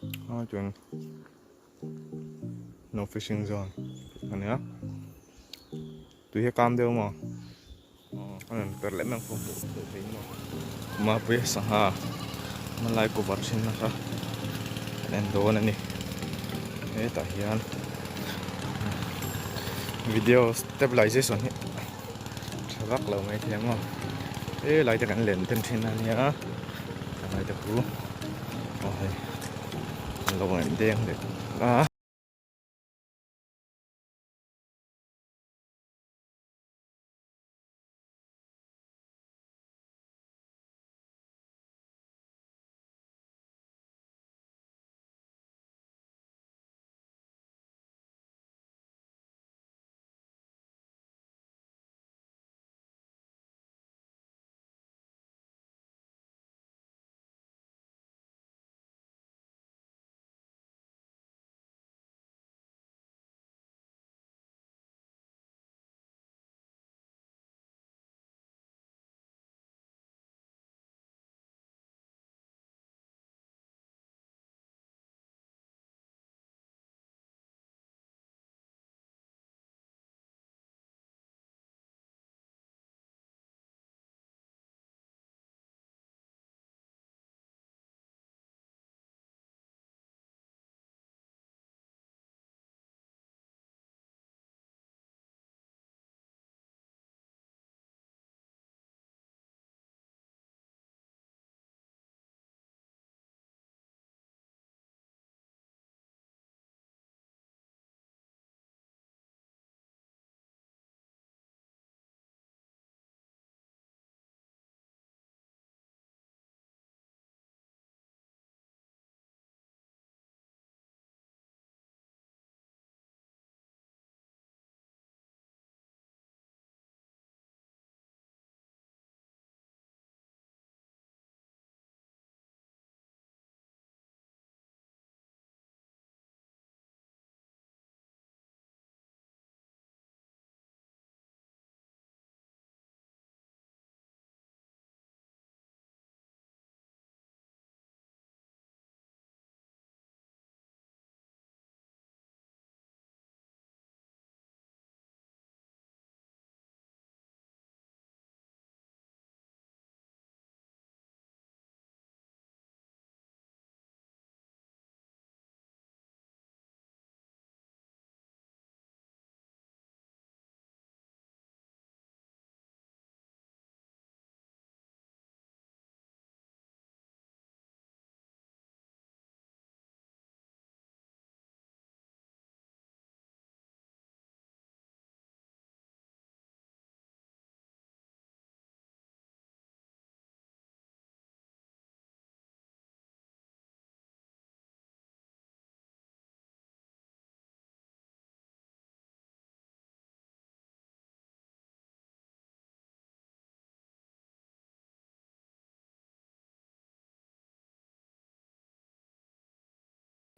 A chuan no fishing zone a nia tui hi a kam deuh maw a rawn per leh mai ang pawh hmuh theih theih maw mapuia sangha hmanlai cover thin na kha kan en dawn a ni hetah hian video stabilization hi tha vak lo mai thei ang aw helai te kan len den thin a nia helai te khu aw hei an lo en deng leh a.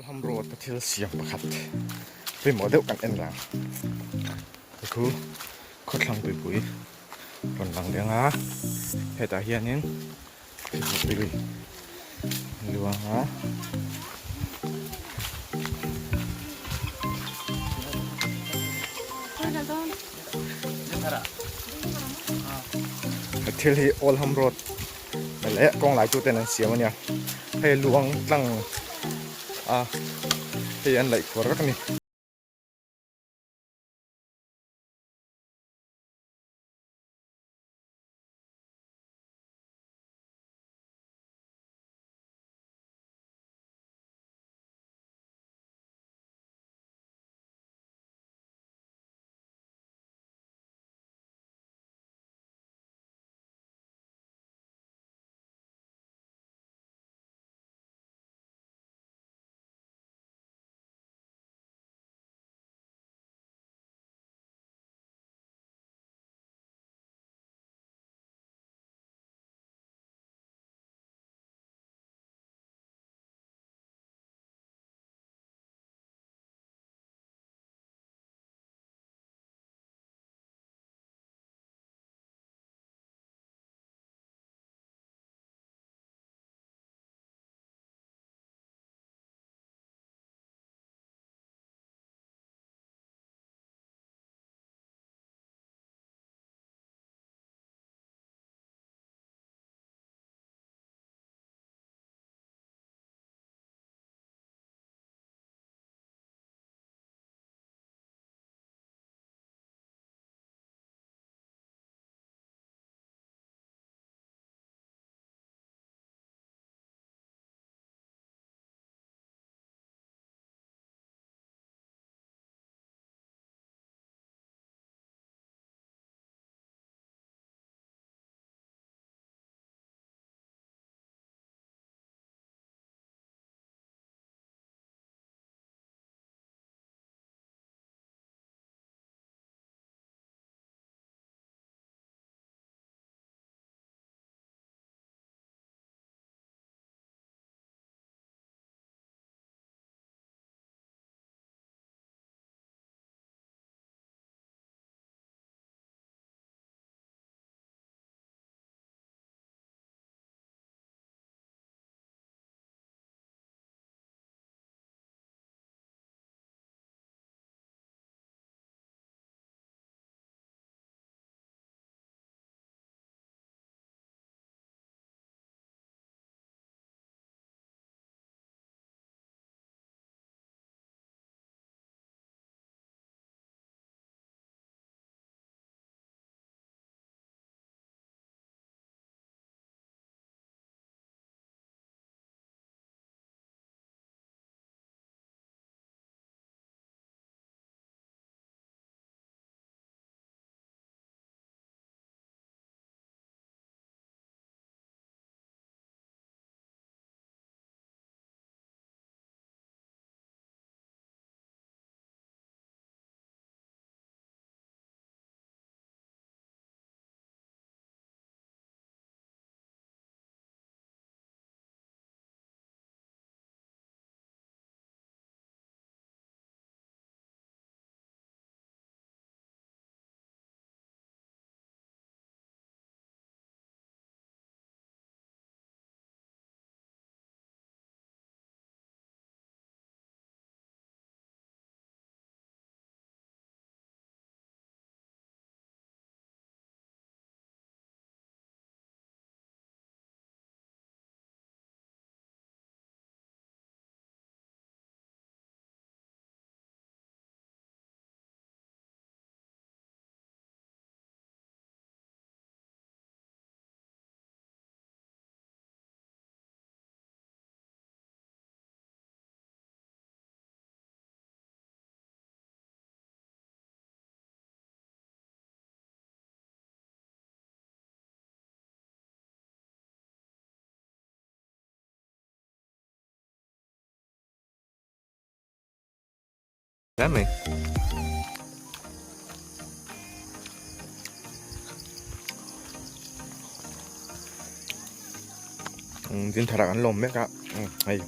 Ham road a thil siam pakhat pawimawh deuh kan en rang hei khu khawthlang tuipui rawn lang deng a hetah hianin tui luang a. Thil hi Oldham Road leh kawng lai tuten an siam a nia hei luang tlang a hei an laih khuar vek a ni. Hle mai. Dinthar ah kan lawm mek a hei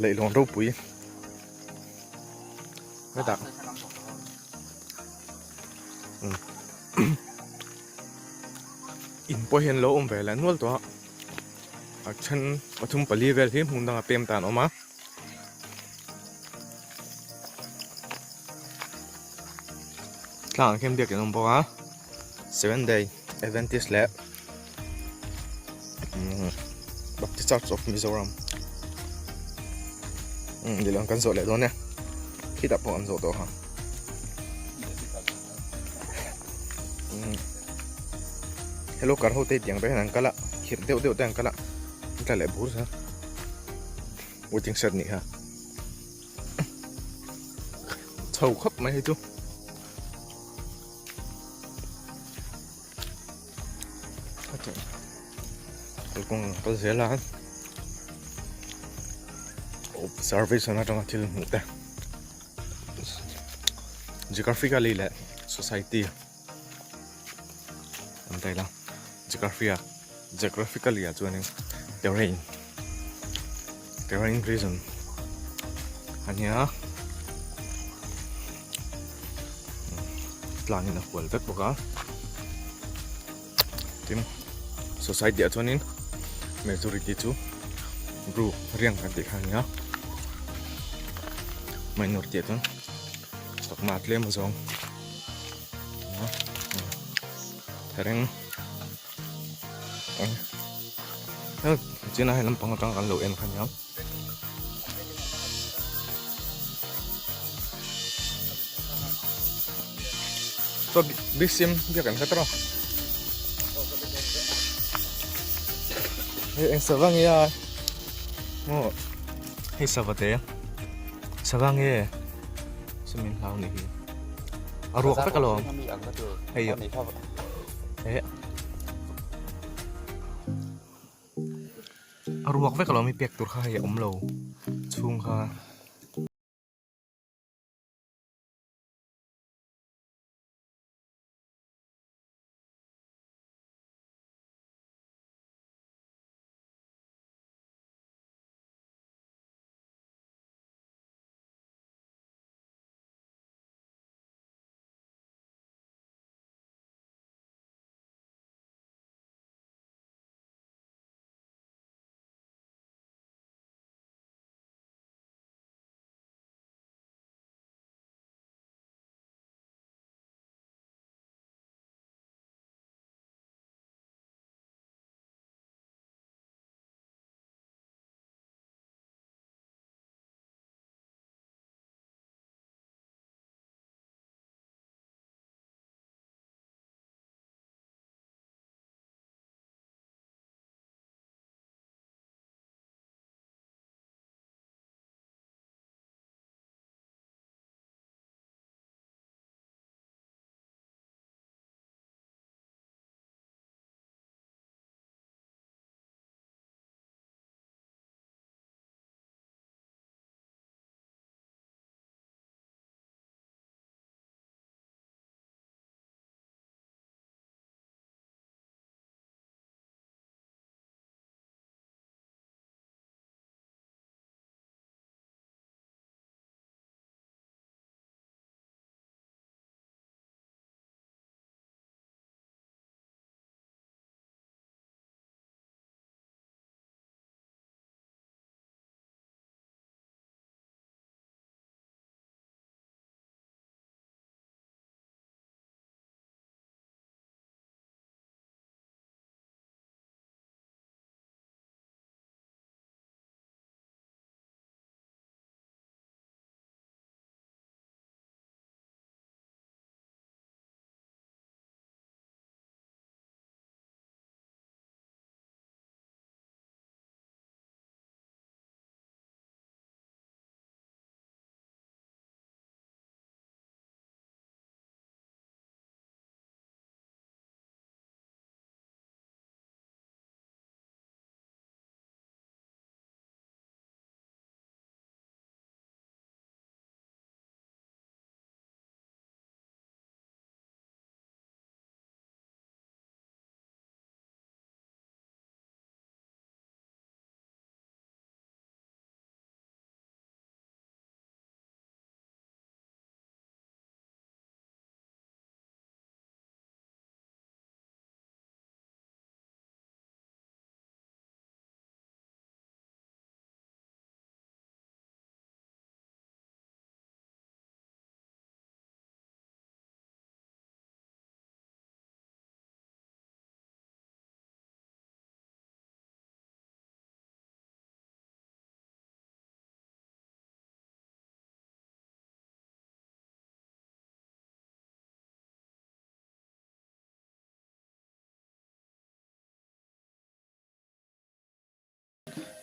leihlawn ropui hetah in pawh hian lo awm ve leh nual tawh a a then pathum pali vel hi hmun dangah pem tan a awm a. Tlangah khian biakin a awm bawk a seven day adventist leh baptist church of mizoram umm lehlam kan zawh leh dawn e khitah pawh an zawh tawh kha umm hello kar ho te tiang te hian an kal a khirh deuh deuh te an kal a an tla leh bur zel. Waiting shed nih kha chho khawp mai hei chu kalkawng kal zel a observation atanga thil hmuh te geographically leh society an daih la geography ah geographically ah chuanin terrain terrain region a nia tlangin a hual vek bawk a tin society ah chuanin majority chu bru riang kan tih kha a nia minority ah chuan chakma tlem a zawng. Thereng chinah hei lampang atang kan lo en kha nia. So big sim biak an khat rawh. Hei eng sava nge a? Maw hei sava te. Sava nge? Sumin hlau ni hi. A ruak vek alawm. Hei eh. A ruak vek alawm i pek tur kha hei a awm lo. Chhung kha.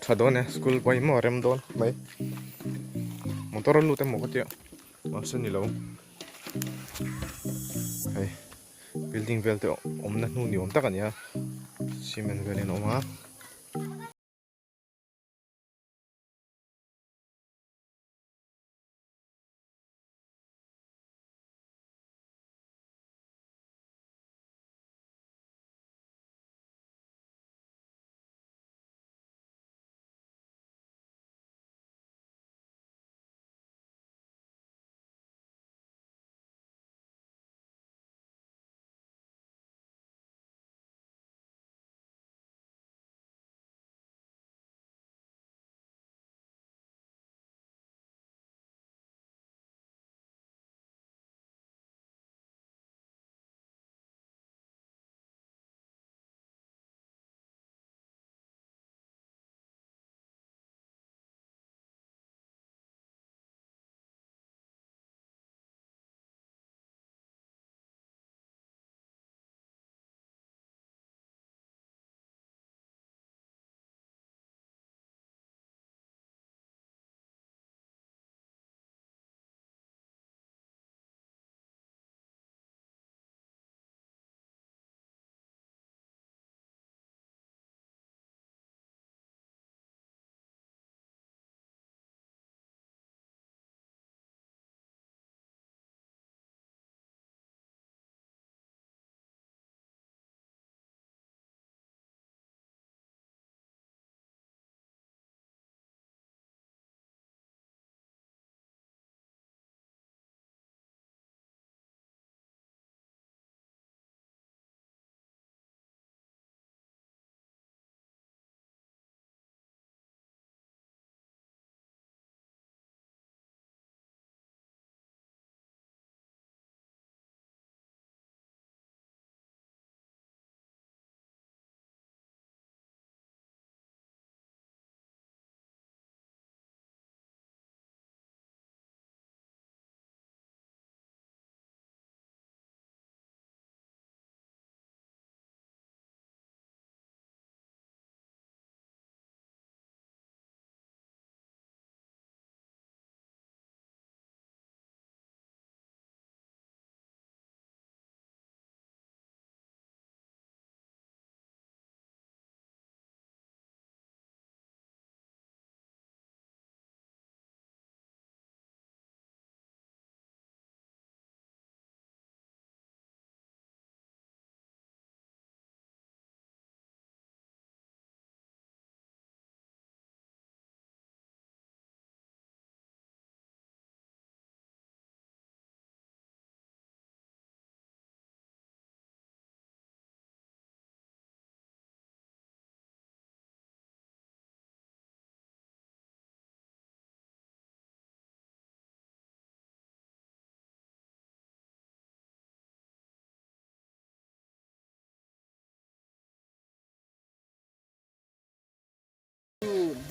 Tha dawn e, school pawh hi maw a rem dawn khawp mai. Motor a lut emaw ka tia, mahse ni lo. Hei building vel te awmna hnu ni awm tak a ni a, cement velin a awm a.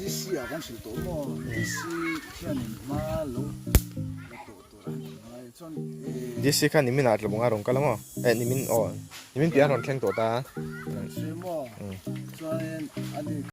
DC ah kan hrilh tawh maw DC hianin hma lo la tawh tur a ni ngai chuan DC kha nimin ah tlawm anga rawn kal a maw eh nimin aw nimin piah a rawn thleng tawh ta a maw chuanin ani.